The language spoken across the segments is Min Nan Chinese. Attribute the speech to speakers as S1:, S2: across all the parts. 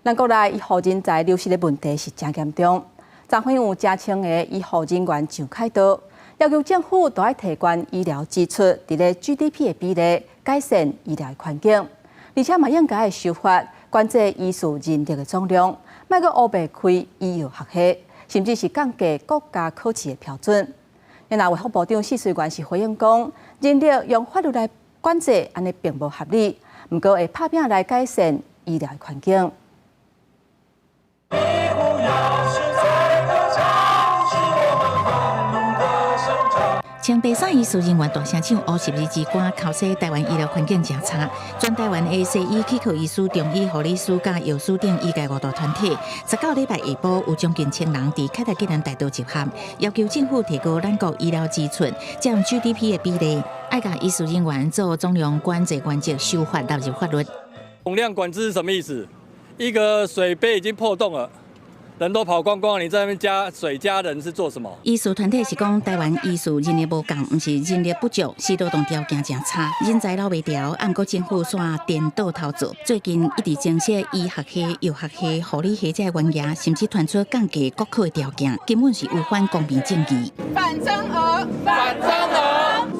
S1: 咱國內醫護人才流失的問題是誠嚴重，昨昏有成千个醫護人員上凱道，要求政府都愛提懸醫療支出佇咧 GDP 的比例，改善醫療的環境，而且嘛應該修法管制醫師人力的總量，莫閣烏白開醫藥學系，甚至是降低國家考試的標準。若衛福部長謝瑞元是回應講，人力用法律來管制，按呢並無合理，毋過會拍拚來改善醫療的環境。
S2: 醫護藥師在歌唱，是我們奮怒的生長。
S3: 穿白衫醫事人員大聲唱烏十字之歌，哭訴台灣醫療環境誠差。全台灣的西醫、齒科醫師、中醫、護理師佮藥師等醫界五大團體，19禮拜下晡有將近千人佇凱達格蘭大道集合，要求政府提高咱國醫療支出佔 GDP 的比例，愛共醫事人員做總量管制原則修法納入法律。
S4: 總量管制是什麼意思？一個水杯已經破洞了，人都跑光光，你在那邊加水加人是做什麼？
S3: 醫事團體是講，台灣醫師人力無夠，毋是人力不足，是勞動條件誠差，人才留袂牢。毋過政府煞顛倒頭做，最近一直增設醫學系、藥學系、護理系這專業，甚至傳出降低國考的條件，根本是違反公平正義。
S5: 反增額，
S2: 反增額。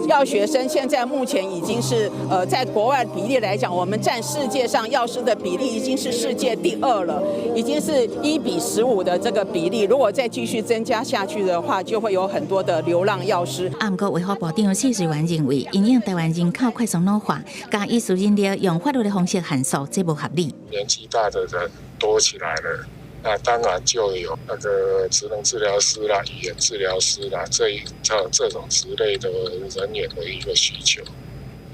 S5: 藥學生現在目前已經是，在國外比例來講，我們佔世界上藥師的比例已經是世界第二了，已經是1比15的這個比例。如果再繼續增加下去的話，就會有很多的流浪藥師。
S3: 啊，毋過衛福部長謝瑞元認為，因應台灣人口快速老化，共醫師人力用法律的方式限縮，這無合理。
S6: 年紀大的人多起來了，那當然就有那個職能治療師啦、語言治療師啦，這一這種職類的人員的一個需求。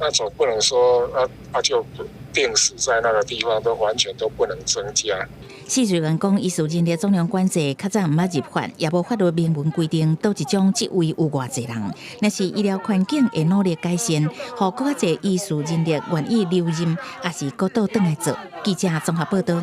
S6: 那總不能說啊就定死在那個地方，都完全都不能增加。
S3: 謝瑞元講，醫師人力總量管制較早毋捌入法，也無法律明文規定佗一種職位有偌濟人。若是醫療環境會努力改善，予閣較濟醫師人力願意留任，抑是閣倒轉來做。記者綜合報道。